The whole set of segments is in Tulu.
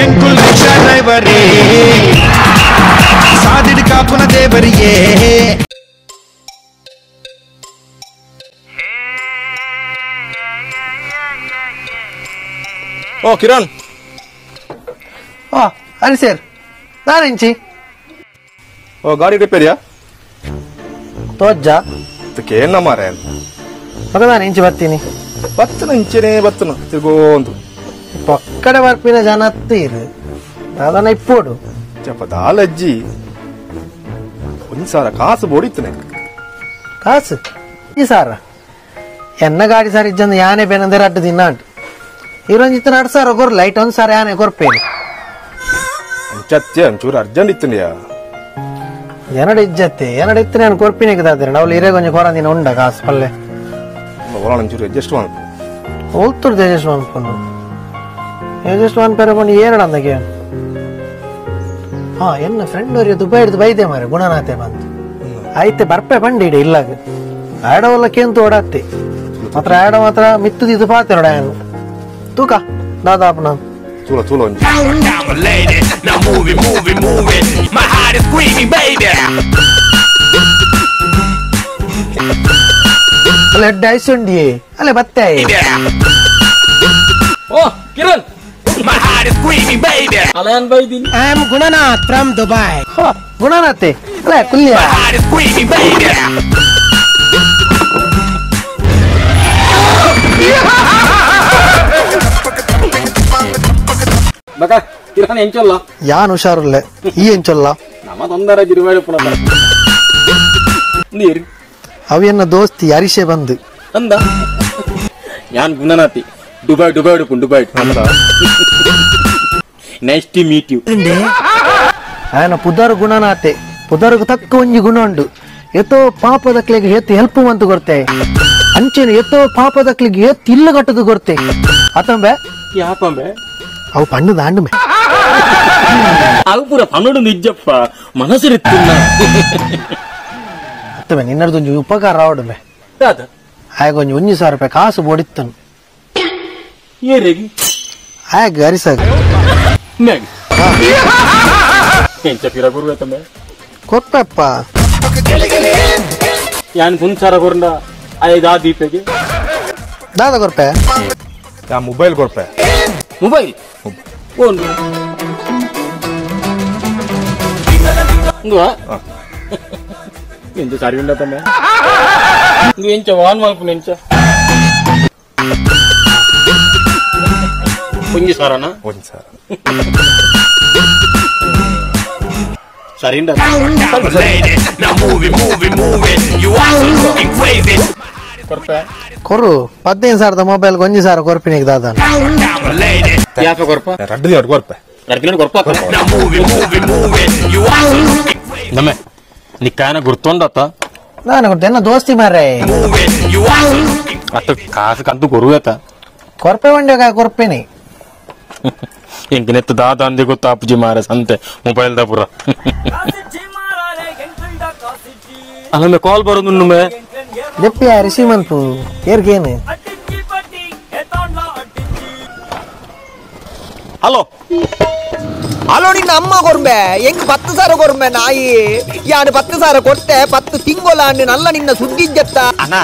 ಎಂಕುಲ್ ರಿಕ್ಷಾ ಡ್ರೈವರೇ ಸಾದಿಡ್ ಕಾಪುನ ದೇವರಿಯೇ. ಓ ಕಿರಣ್. ಓ ಅರಿ ಸರ್, ನಾನಿಂಚಿ. ಓ ಗಾಡಿ ರಿಪೇರಿಯಾ? ತೋಜ್ಜಾ ಕೇನ ಮಾರೆ ಮಗ, ನಾನು ಇಂಚಿ ಬರ್ತೀನಿ. ಬತ್ತನ ಇಂಚೆನೆ ಬತ್ತನ ತಿರ್ಗೋಂದು ಪಕ್ಕಡೆ ಬರ್ಪಿನ ಜನ ತೀರು ದಾದನ ಇಪ್ಪೋಡು ಚಪ್ಪ ದಾಲಜ್ಜಿ ಒಂದು ಸಾರ ಕಾಸು ಬೋಡಿತ್ತನೆ. ಕಾಸು ಈ ಸಾರ ಎನ್ನ ಗಾಡಿ ಸಾರ್ ಇಜ್ಜಂದು ಯಾನೆ ಬೇನಂದ್ರೆ ಅಡ್ಡು ದಿನ ಉಂಟು. ಇರೊಂಜಿತ್ತು ನಡು ಸಾರ ಕೊರ್ ಲೈಟ್ ಒಂದು ಸಾರ ಯಾನೆ ಕೊರ್ಪೇನು. ಅಂಚತ್ತೆ ಅಂಚೂರು ಅರ್ಜೆಂಟ್ ಇತ್ತನೆಯಾ? ಏನಡ ಇಜ್ಜತ್ತೆ ಏನಡ ಇತ್ತು ನಾನು ಕೊರ್ಪಿನ ದಾದ್ರೆ ನಾವು ಇರೇ ಕೊಂಚ ಕೊರಂದಿನ ಉಂಡ ಕಾಸು ಪಲ್ಲೆ ಒಂಚೂರು ಅಡ್ಜಸ್ಟ್ ಮಾಡ್ಕೊ. ಹೋಗ್ತುರ್ದು ಅಡ್ಜಸ್ಟ್ ಮಾಡ್ಕೊಂಡು ಅಡ್ಜಸ್ಟ್ ಮಾಡ್ಪೇರೆ ಪಂಡು ಏನಡ ಅಂದಕ್ಕೆ. ಹಾ ಎನ್ನ ಫ್ರೆಂಡ್ ಅವ್ರಿಗೆ ದುಬೈ ಹಿಡಿದು ಬೈದೆ ಮಾರೆ ಗುಣನಾಥೆ ಬಂತು ಆಯ್ತೆ ಬರ್ಪೆ ಬಂಡಿ ಇಡಿ ಇಲ್ಲಾಗ ಆಡವಲ್ಲ ಕೇಂತು ಓಡಾತ್ತೆ ಮಾತ್ರ ಆಡ ಮಾತ್ರ ಮಿತ್ತದಿದ್ದು ಪಾತೆ ನೋಡ ತೂಕ ದಾದಾಪನ ತೂಲ ತೂಲ ಒಂಜಿ. ಅಲ್ಲ ಹೆಡ್ ಐಸುಂಡಿಯೇ ಅಲ್ಲೇ ಬತ್ತೆ. ಓ Kiran. I am Gunanath from Dubai. Gunanath ಅಲ್ಲ ಕುಲ್ಯ. ಬಕ ಕಿರಣ್ ಎಂಚೊಲ್ಲ ಯಾನ್ ಹುಷಾರುಲ್ಲೆ ಈ ಎಂಚೊಲ್ಲ ನಮ್ಮ ತೊಂದರೆ ಜಿರುವಾಡಿ ಪುಣ ನೀರು ಅವೆನ್ನ ದೋಸ್ತಿ ಹರೀಶೆ ಬಂದು ಅಂದ ಯಾನ್ ಗುಣನಾಥಿ ದುಬೈ ದುಬೈ ಉಡುಪು ದುಬೈ ಅಂದ. ನೈಸ್ ಟು ಮೀಟ್ you. ಆಯನ ಪುದರ್ ಗುಣನಾಥೆ ಪುದರ್ಗ್ ತಕ್ಕ ಒಂಜಿ ಗುಣ ಉಂಡು. ಎತ್ತೋ ಪಾಪದಕ್ಲೆಗ್ ಏತ್ ಹೆಲ್ಪ್ ಮಂತು ಕೊರ್ತೆ ಅಂಚೆನೆ ಎತ್ತೋ ಪಾಪದಕ್ಲೆಗ್ ಏತ್ ಇಲ್ಲ ಕಟ್ಟದು ಕೊರ್ತೆ ಅತಂಬೆ ಯಾಪಂಬೆ ಅವು ಪಣ್ಣು ದಾಂಡುಮೆ ಅವು ಪೂರ ಪಣ್ಣು ನಿಜಪ್ಪ ಮನಸ್ಸಿರುತ್ತಿಲ್ಲ. ಅತ್ತಮೆ ನಿನ್ನರ್ದೊಂಜಿ ಉಪಕಾರ ಆವಡುಮೆ ಆಯಗ ಒಂಜಿ 1000 ರೂಪಾಯಿ ಕಾಸು ಬೋಡಿತ್ತನು. ಏರಿಗೆ ಆಯಗ ಹರಿಸಾಗ ಕೊರ್ಪಪ್ಪ ಯಾನ್ ಕುಂಚಾರ ಕೊರಂಡ ಐದು ಆ ದೀಪಗೆ ದಾದ ಕೊರ್ಪೆ ಯಾ ಮೊಬೈಲ್ ಕೊರ್ಪೆ ಮೊಬೈಲ್ ಓನ್ ಎಂಚ ಸರಿ ಉಂಡ ತಮ್ಮ ಎಂಚ ವಾನ್ ಮಲ್ಪುನ ಎಂಚ ಒಂಜಿ ಸಾರನ ಒಂಜಿ ಸಾರ ಸರಿ ಉಂಡ. ಕೊರ್ಪೆ ಕೊರು 15,000 ಮೊಬೈಲ್ ಒಂಜಿ ಸಾರ ಕೊರ್ಪಿನಿಗೆ ದಾದ ಯಾಕೆ ಕೊರ್ಪ ರಡ್ಡು ದಿನ ಕೊರ್ಪೆ ರಡ್ಡು ದಿನ ಕೊರ್ಪ. ನಮ್ಮೆ ನಿಕ್ಕಾಯನ ಗುರ್ತೊಂಡತ್ತ ನಾನು ಗುರ್ತು ಎನ್ನ ದೋಸ್ತಿ ಮಾರ್ರೆ ಅತ್ತ ಕಾಸು ಕಂತು ಕೊರುವೇತ ಕೊರ್ಪೆ ಬಂಡೆ ಕೊರ್ಪೇನಿ ಎಂಕಿನೆತ್ತು ದಾದ ಅಂದೆ ಗೊತ್ತಾಪುಜಿ ಮಾರೆ ಸಂತೆ ಮೊಬೈಲ್ the ಪುರ ಅಲ್ಲೊಮ್ಮೆ ಕಾಲ್ ಬರೋದು ದೆಪ್ಪಿಯ ರಿಸೀವ್ ಮನ್ಪು ಏರ್ಗೇನು. ಹಲೋ ಹಲೋ ನಿನ್ನ ಅಮ್ಮ ಕೊರ್ಬೆ ಹೆಂಗ್ 10,000 ಕೊರ್ಬೆ ನಾಯಿ ಯಾನು 10,000 ಕೊಟ್ಟೆ 10 ತಿಂಗಳ ನಲ್ಲ ನಿನ್ನ ಸುದ್ದಿಜ್ಜತ್ತ ಅಣ್ಣ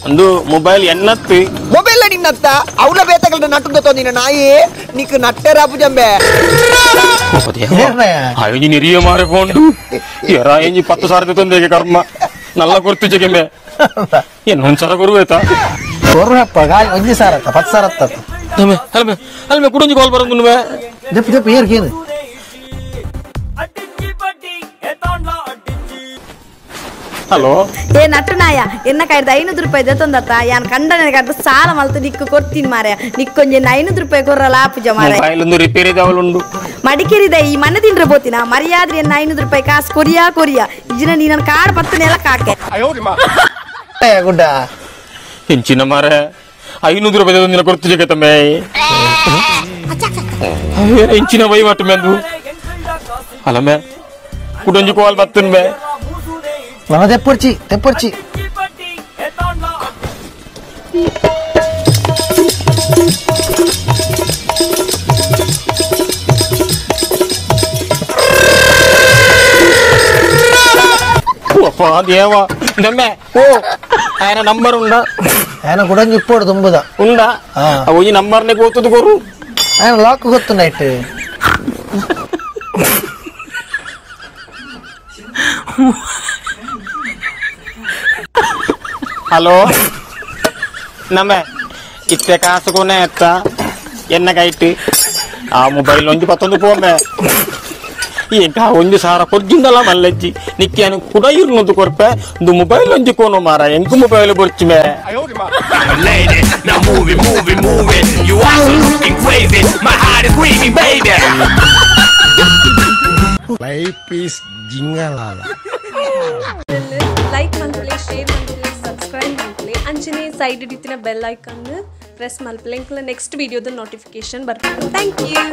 ಒಂದು ಮೊಬೈಲ್ ಎನ್ನತ್ತಿ ಮೊಬೈಲ್ ನಿನ್ನತ್ತ ಅವಳ ಬೇತಗಳ ನಟ್ಟು ನಿನ್ನ ನಾಯಿ ನಿಕ್ ನಟ್ಟೆರಾಪು ಜಂಬೆ ಅಯ್ಯೋ ನಿರಿಯ ಮಾರೆ ಫೋನ್ ಎರ ಎಂಜಿ 10,000 ತಂದೆಗೆ ಕರ್ಮ ನಲ್ಲ ಕೊರ್ತು ಜಗೆಂಬೆ ಏನು ಒಂದ್ಸಲ ಕೊರುವೇತ ಕೊರ್ರಪ್ಪ ಗಾಳಿ ಒಂಜಿ ಸಾರ 10,000 ಅತ್ತ ಅಲ್ಮೆ ಅಲ್ಮೆ ಕುಡೊಂಜಿ ಕಾಲ್ ಬರೋದು ದೆಪ್ಪು ದೆಪ್ಪು ಏರ್ಗೇನು. ಹಲೋ ಏ ನಟನಾಯ ಎನ್ನ ಕಾಯ್ದ 500 ರೂಪಾಯಿ ತಂದತ್ತ ಯಾನ್ ಕಂಡನ ಕಡ್ದು ಸಾಲ ಮಲ್ತು ನಿಕ್ಕು ಕೊಡ್ತೀನಿ ಮಾರೆ ನಿಕ್ಕೊಂಜೆ 500 ರೂಪಾಯಿ ಕೊರ್ರಲ್ಲ ಆಪುಜ ಮಾರೆ ಮೊಬೈಲ್ ಒಂದು ರಿಪೇರಿ ದಾವಲುಂಡು ಮಡಿಕೇರಿದ ಈ ಮನೆ ತಿಂದ್ರೆ ಬೋತಿನ ಮರ್ಯಾದ್ರೆ ಎನ್ನ 500 ರೂಪಾಯಿ ಕಾಸು ಕೊರಿಯಾ ಕೊರಿಯಾ ಇಜಿನ ನೀ ನನ್ನ ಕಾಡ್ ಪತ್ತನೆಲ್ಲ ಕಾಕೆ ಗುಡ್ಡ ಹೆಂಚಿನ ಮಾರೆ 500 ರೂಪಾಯಿ ತಂದಿನ ಕೊಡ್ತು ಜಗತ್ತಮ್ಮೆ ಹೆಂಚಿನ ವಹಿವಾಟು ಮೆಂದು ಅಲ್ಲಮ್ಮೆ ಕುಡೊಂಜಿ ಕಾಲ್ ಬತ್ತನ್ ಬೇ ನನ್ನ ತೆಪ್ಪರ್ಚಿ ತೆಪ್ಪರ್ಚಿ ಅಪ್ಪ ದೇವ ನಮ್ಮೆ ಓ ಆಯನ ನಂಬರ್ ಉಂಡ ಆಯನ ಗುಡಂಜಿ ಇಪ್ಪೋಡು ತುಂಬುದ ಉಂಡ ಹಾ. ಅವು ಈ ನಂಬರ್ನೆ ಗೊತ್ತದು ಕೊರು ಆಯನ ಲಾಕ್ ಗೊತ್ತು ನೈಟ್ ಹಲೋ ನಮ್ಮೆ ಇತ್ತೆ ಕಾಸು ಕೊನೆ ಎತ್ತ ಎನ್ನ ಕೈಟ್ ಆ ಮೊಬೈಲ್ ಒಂಜಿ ಪತ್ತೊಂದು ಪೋಂಬೆ ಎಂಕ ಒಂಜಿ ಸಾರ ಕೊರ್ಜಿಂದಲ ಮಲ್ಲಜ್ಜಿ ನಿಕ್ಕೆ ಕುಡ ಇರ್ನೊಂದು ಕೊರ್ಪೆ ಒಂದು ಮೊಬೈಲ್ ಒಂಜಿ ಕೋನು ಮಾರ ಎಂಕು mobile ಬೊರ್ಚಿಮೆ Lady, now move it, move it, move it. You are so looking crazy. My heart is screaming, baby. Life is ಜಿಂಗಲಾಲ. Like ಮಲ್ಪಲೆ, ಶೇರ್ ಮಲ್ಪಲೆ, ಸಬ್ಸ್ಕ್ರೈಬ್ ಮಲ್ಪಲೆ. ಅಂಚನೆ ಸೈಡ್ ಇತ್ತಿನ ಬೆಲ್ ಐಕನ್ ಪ್ರೆಸ್ ಮಲ್ಪಲೆ. ಇಂಕ್ಲ ನೆಕ್ಸ್ಟ್ ವಿಡಿಯೋದ ನೋಟಿಫಿಕೇಶನ್ ಬರ್ಪುಂಡು. Thank you.